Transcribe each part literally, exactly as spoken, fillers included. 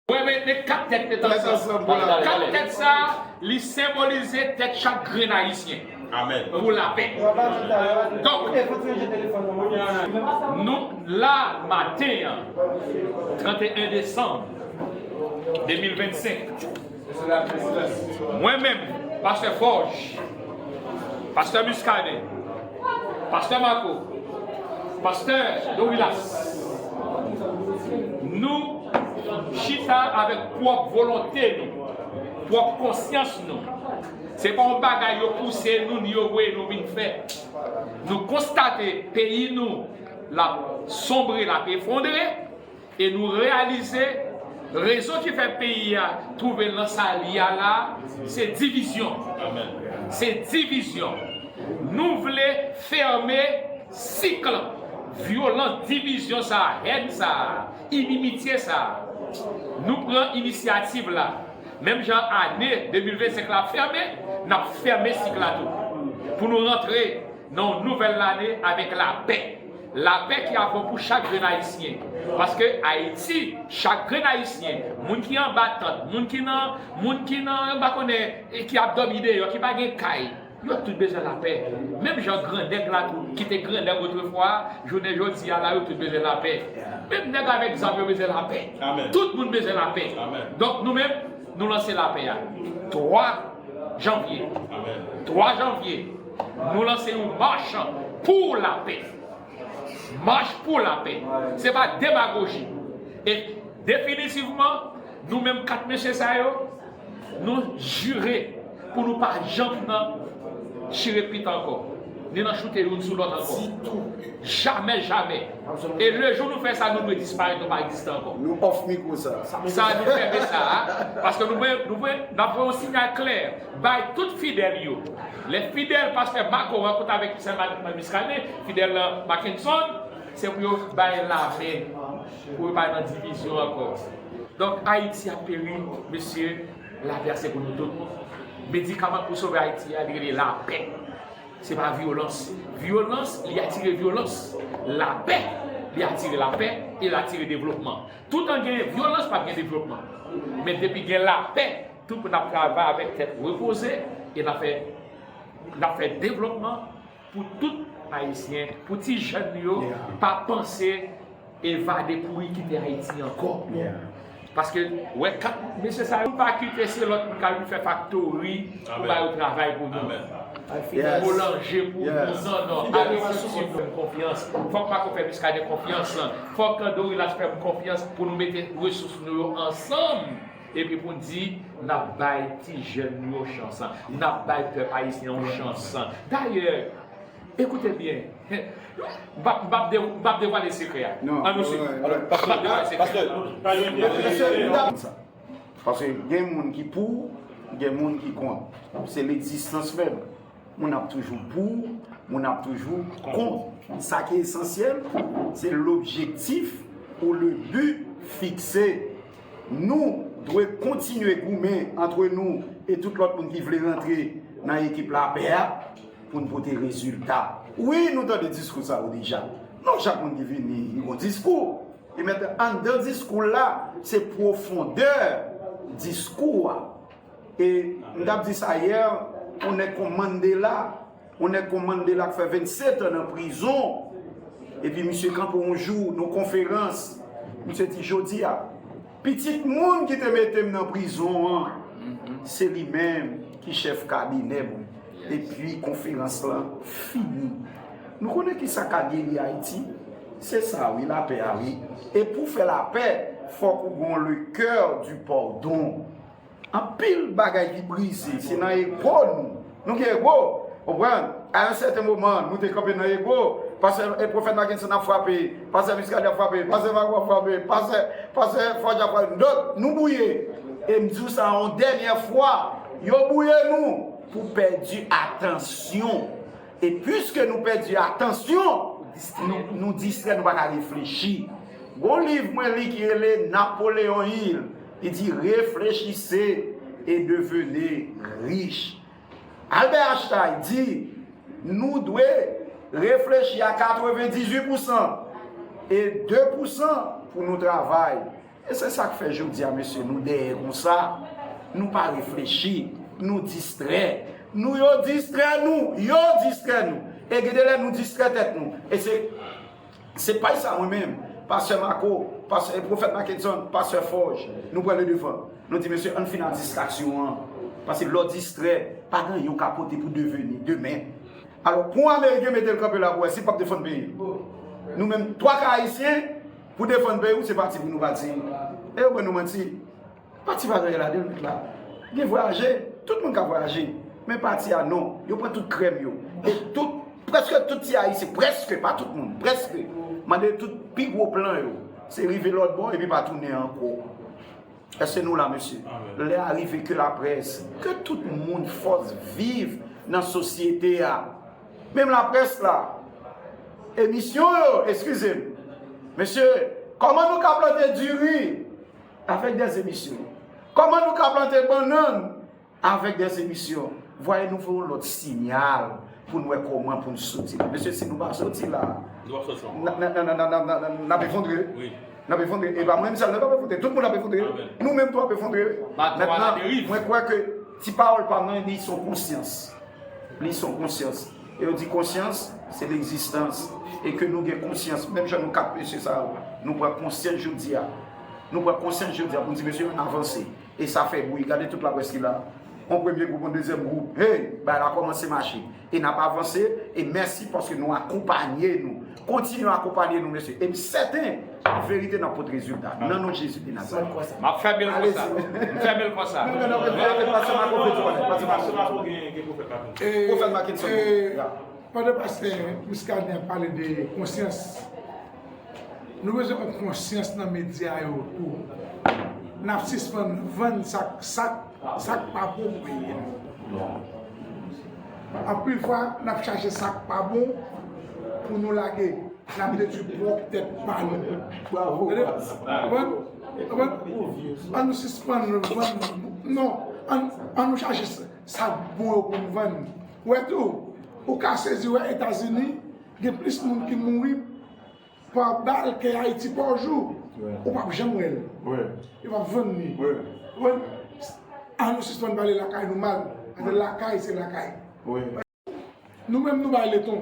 Wè, men, men kat tèt met ansanm. Kat tèt sa, li senbolize tèt chak grenn Ayisyen. Amèn. Pou lapè. Donk, nou la maten an, trannteyen desanm de mil vennsenk, mwen menm, pastè Forge, pastè Muscadin, pastè Marco, pastè Dorilas, nou chita avèk pwòp volonte nou, pwòp konsyans nou. Se pa yon bagay yo pouse nou, ni yo voye nou vin fè. Nou konstate peyi nou l ap sonbre, l ap efondre, e nou reyalize rezon ki fè peyi a twouve l nan sa l ye a la, se divizyon. Amèn. Se divizyon. Nou vle fèmen sik vyolans, divizyon sa a, hèn sa a, inimitye sa a. Nou pran inisyativ la. Menm jan ane de mil vennsenk la fèmen, n ap fèmen sik la tou. Pou nou rantre nan yon nouvèl lane avèk lapè. Lapè ki ap bon pou chak grenn Ayisyen. Paske Ayiti, chak grenn Ayisyen, moun ki anba tant, moun ki nan, moun ki nan, m pa konnen, e ki ap dòmi deyò, ki pa gen kay, yo tout bezwen lapè. Menm jan grannèg la tou, ki te grannèg otrefwa, jounen jodi a la, yo tout bezwen lapè. Menm nèg avèk zam yo bezwen lapè. Amèn. Tout moun bezwen lapè. Amèn. Donk, nou menm, nou lanse lapè a. Twa janvye. Amèn. Twa janvye, nou lanse yon mach pou lapè. Mach pou lapè. Se pa demagoji. E definitivman, nou menm kat mesye sa yo, nou jire pou nou pa janm nan chire pit ankò, ni nan choute youn sou lòt ankò. Ditou. Jamè, jamè. E le jou nou fè sa, nou dwe disparèt, nou pa egziste ankò. Nou off mikwo sa. Sa nou fèmen sa a, paske nou voye, nou voye, n ap voye yon siyal klè bay tout fidèl yo. Lè fidèl pastè Marco rankontre avèk sè Muscadin, fidèl Mackenson, se pou yo bay lamen, pou yo pa nan divizyon ankò. Donk, Ayiti ap peri, mesye, lapè a se pou nou tout. Medikaman pou sove Ayiti a, li rele lapè. Se pa vyolans. Vyolans, li atire vyolans. Lapè, li atire lapè e l atire devlopman. Toutan gen vyolans, p ap gen devlopman. Men depi gen lapè, tout moun ap travay avèk tèt repoze e n ap fè, n ap fè devlopman pou tout Ayisyen, pou ti jèn yo, yeah, pa panse evade kouri kite Ayiti ankò. Yeah. Paske, wè, kat mesye sa yo pa kite se lòt moun k ap vin fè faktori pou ba yo travay pou nou. Amèn. Boulanje pou nou, non, non. Fidèl yo pa sou kont nou. Fè m konfyans. Fòk Marco fè Muscadin konfyans. Fòk Dorilas fè m konfyans pou nou mete resous nou yo ansanm. Epi pou n di, n ap bay ti jèn nou yo chans. N ap bay pèp ayisyen yon chans. Dayè, Ekoute byen. M p ap, m p ap de-, m p ap devwale sekrè a. Non. Ann nou swiv. M p ap devwale sekrè a. Paske gen moun ki pou, gen moun ki kont. Se legzistans menm. Moun ap toujou pou, moun ap toujou kont. Sa ki esansyèl, se lobjektif ou le but fikse. Nou dwe kontinye goumen antre nou e tout lòt moun ki vle rantre nan ekip lapè a pou n pote rezilta. Wi, nou tande diskou sa yo deja. Non, chak moun ki vini, li gon diskou. E mentnan, anndan diskou l la, se pwofondè diskou a. E m t ap di sa yè, yon nèg kon Mandela, yon nèg kon Mandela k fè vennsetan nan prizon, epi misye kanpe yon jou nan konferans, misye di, jodi a, pitit moun ki te mete m nan prizon an, se li menm ki chèf kabinè m. Epi konferans lan fini. Nou konnen ki sa ka geri Ayiti? Se sa wi, lapè a wi. E pou fè lapè, fòk ou gon le cœur du pardon. Anpil bagay ki brize, se nan ego nou. Nou gen ego, konprann? A yon sèten moman, nou te kanpe nan ego. Pastè e pwofèt Mackenson ap frape, pastè Muscadin ap frape, pastè Marco ap frape, pastè, pastè Forge ap frape. Donk, nou bouye. E m di w sa yon dènyè fwa, yo bouye nou pou pèdi atansyon. E piske nou pèdi atansyon, nou, nou distrè, nou pa ka reflechi. Gon liv mwen li ki rele Napoléon Hill. Li di, réfléchissez et devenez riches. Albert Einstein di, nou dwe reflechi a katrevendizuit pousan e de pousan pou nou travay. E se sa k fè jodi a, mesye, nou dèyè konsa, nou pa reflechi, nou distrè. Nou, yo distrè nou, yo distrè nou. E gen de lè nou distrè tèt nou. E se, se pay sa mwen menm, pastè Marco, pastè, pwofèt Mackenson, pastè Forge, nou pran le devan. Nou di, mesye, ann fin ak distraksyon an. Paske lè w distrè, pa gen anyen w ka pote pou deveni demen. Alò, pran yon Ameriken mete l kanpe la pou wè si l p ap defann peyi l. Nou menm, twa ka Ayisyen, pou defann peyi w, se pati pou nou pati. E yo ban nou manti. Pati pa gen anyen ladan l, mèt la. Gen vwayaje, tout moun ka vwayaje. Men pati a non, yo pran tout krèm yo. E tout, prèske tout ti Ayisyen, prèske, pa tout moun, prèske. Mande tout pi gwo plan yo. Se rive lòt bò epi pa tounen ankò. Èske nou la, mesye? Lè a rive ke laprès, ke tout moun fòs viv nan sosyete a. Menm laprès la, emisyon yo, eskize m. Mesye, kòman nou ka plante diri avèk dè emisyon? Kòman nou ka plante bannann avèk dè emisyon? Vwaye nou voye yon lòt siyal pou n wè kòman pou n soti la. Mesye, si nou pa soti la, n ap efondre. N ap efondre. E pa mwen menm sèl nan k ap efondre. Tout moun ap efondre. Nou menm tou ap efondre. Mentnan, mwen kwè ke ti pawòl pa m nan, li se yon konsyans. Li se yon konsyans. E yo di konsyans, se legzistans. E ke nou gen konsyans, menm jan nou kat mesye sa yo, nou pran konsyans jodi a. Nou pran konsyans jodi a pou n di, mesye, ann avanse. E sa fè bri. Gade tout laprès ki la. On premye gwoup, on dezyèm gwoup. Hey, bagay la kòmanse mache. E n ap avanse. E mèsi paske nou akonpanye nou. Kontinye akonpanye nou, mesye. E m sèten, verite n ap pote rezilta. Nan non Jezi de Nazarèt. M ap fèmen l konsa. M fèmen l konsa. Pwofèt Mackenson. Pwofèt Mackenson. Pandan pastè Muscadin ap pale de konsyans, nou bezwen pran konsyans nan medya yo tou. N ap sispann vann sa k, sa k, sa k pa bon pou peyi a. Anpil fwa, n ap chache sa k pa bon pou nou lage. N ap detwi pwòp tèt pa nou. Bravo. Tande? Konprann? Konprann? An nou sispann vann, non, an, an nou chache sa, sa k bon yo pou n vann. Ou wè tou, ou ka sezi wè Etazini, gen plis moun ki mouri pa bal ke Ayiti pa jou. Ou p ap janm wè l. Yo p ap vann li. Ou konprann? An nou sispann pale lakay nou mal. Paske lakay se lakay. Nou menm nou bay leton.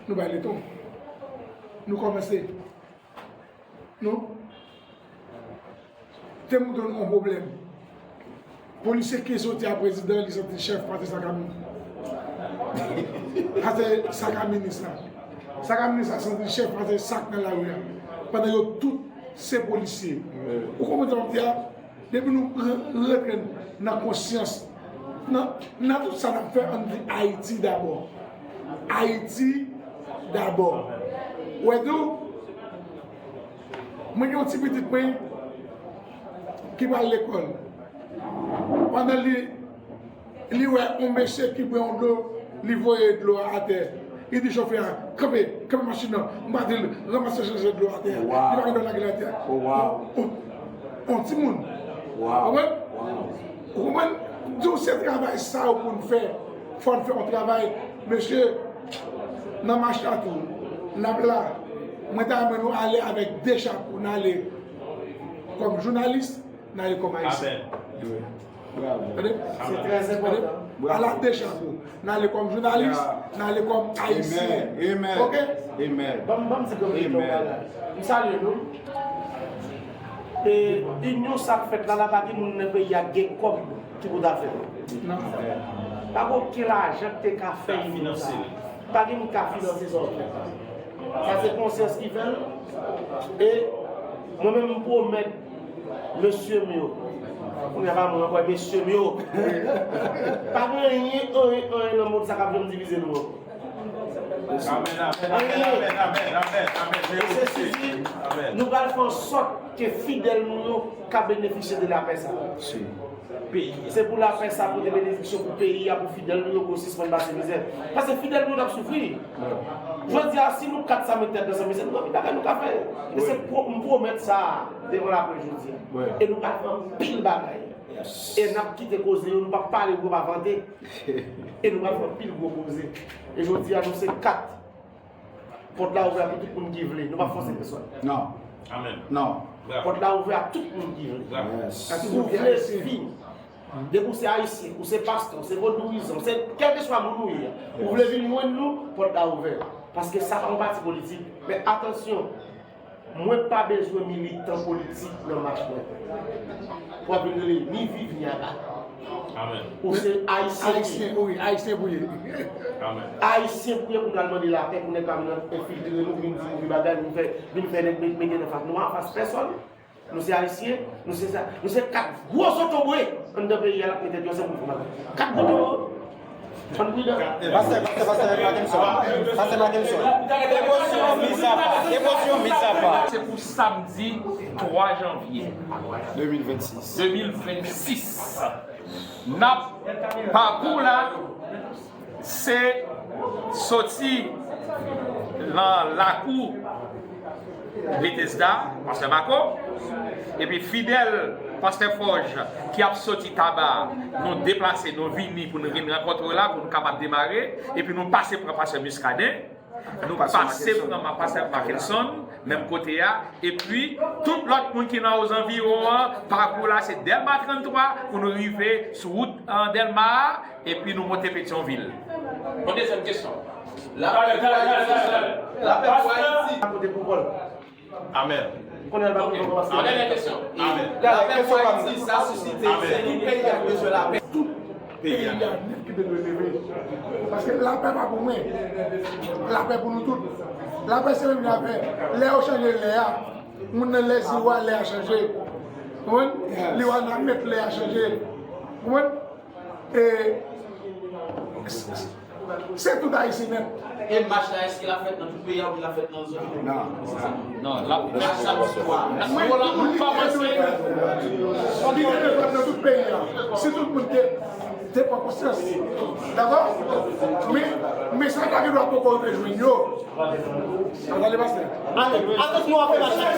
Nou bay leton. Nou kòmanse. Nou te montre nou yon pwoblèm. Polisye ki soti a prezidan, li santi l chèf pase sa k a minis. Pase sa k a minis la. Sa k a minis la santi l chèf pase sa k nan lari a. Pandan yo tout se polisye. Ou konprann sa m ap di a? Depi nou re-, rantre nan konsyans, nan, nan tout sa n ap fè, ann di Ayiti dabò. Ayiti dabò. Ou wè tou, mwen gen yon ti pitit mwen ki pral lekòl. Pandan li Li wè yon mesye ki bwè yon dlo, li voye dlo a atè. Li di chofè a, kanpe, kanpe machin nan. M pa di l ranmase chanje dlo atè a. Li pa gen dwa lage l atè a. On, on, on timoun. Ou konprann? Ou konprann? Donk se travay sa yo pou n fè. Fò n fè yon travay. Mesye, nan mach la tou, n ap la. Mwen ta renmen nou ale avèk de chapo. N ale kòm jounalis, n ale kòm Ayisyen. Tande? Se trè enpòtan. Ala de chapo. N ale kòm jounalis, n ale kòm Ayisyen. Oke? Ban m, ban m di granmoun yo yon bagay. M salye nou. E inyon sa k fèt la, la pa gen moun nan peyi a gen kòb ki pou ta fè. Pa gen okenn lajan ki te ka fè inyon sa. Pa gen moun ka finanse sa w fè. Sa se konsyans ki fè l. E mwen menm m pwomèt mesye m yo. Kounye a pa mwen ankò, mesye m yo. Pa gen anyen, anyen, anyen nan mond sa k ap janm divize nou ankò. Anyen. E se sezi, nou pral fè ansòt ke fidèl nou yo ka benefisye de lapè sa. Se pou lapè sa pote benediksyon pou peyi a, pou fidèl nou yo, pou yo sispann pase mizè. Paske fidèl nou yo t ap soufri. Jodi a, si nou kat sa met tèt ansanm, se nou anpil bagay nou ka fè. E se pwo-, m pwomèt sa devan lapè jodi a. E nou pral fè anpil bagay. E n ap kite koze yo, nou p ap pale gwo, pa vante. E nou pral fè anpil gwo koze. E jodi a, nou se kat. Pòt la ouvè pou tout moun ki vle. Nou p ap fòse pèsòn. Non. Amèn. Non. Pòt la ouvè a tout moun ki vle. Yes. Si ou vle vin, depi ou se ayisyen, ou se pastè, ou se vodouyizan, ou se kèlkeswa moun ou ye, ou vle vin jwenn nou, pòt la ouvè. Paske sa pa yon pati politik. Men atansyon, mwen pa bezwen militan politik nan mach mwen. Pou ap vin rele ni viv ni aba. Ou se ayisyen. Ayisyen, wi, ayisyen pou ye. Ayisyen pou ye pou n al mande lapè, pou nèg pa vin enfiltre nou, vin di nou bagay, vin fè, vin fè nèg met, mete nan fas nou, anfas pèsòn. Nou se ayisyen, nou se sa, nou se kat gwo zotobre anndan peyi a l ap mete tèt yo ansanm pou fè bagay. Kat gwo tobo. Ann pridan. Pastè, pastè, pastè Mackenson. Pastè Mackenson. Devosyon mizapa. Devosyon mizapa. Se pou samdi twa janvye de mil vennsis. De mil vennsis. N ap pakou la, se soti nan lakou Betesda, pastè Marco, epi fidèl pastè Fòj ki ap soti Taba, nou deplase, nou vini pou nou vin rankontre w la, pou nou kapab demare, epi nou pase pran pastè Muscadin, nou pase pran pastè Mackenson, menm kote a, epi tout lòt moun ki nan ozanviwon an, pakou la se Dèlma tranntwa pou nou rive sou wout, an, Dèlma a, epi nou monte Petyonvil. Yon dezyèm kesyon. Lapè pou Ayiti. Kote pou Pòl. Amèn. Kounye a l pa pou Pòl paske. Yon dènyè kesyon. Amèn. Lapè pou Ayiti, sa sisite, se li peyi a bezwen lapè. Tout peyi a nèt ki te dwe leve. Paske lapè pa pou mwen. Lapè pou nou tout. Lapè se menm lapè. Lè yo chanje lè a, moun nan lè zero a, lè a chanje. Konprann? Li Wanament, lè a chanje. Konprann? E, se tout Ayisyen nèt. E mach la, èske l ap fèt nan tout peyi a oubyen l ap fèt nan zòn? Non. Non, l ap fèt nan zòn. Mwen, mwen pa panse. Li te dwe fèt nan tout peyi a. Si tout moun te, te pran konsyans. Dakò? Men, mesaj la gen dwa poko rive jwenn yo. Tande, pastè. Atè, atè, nou ap fè mach la.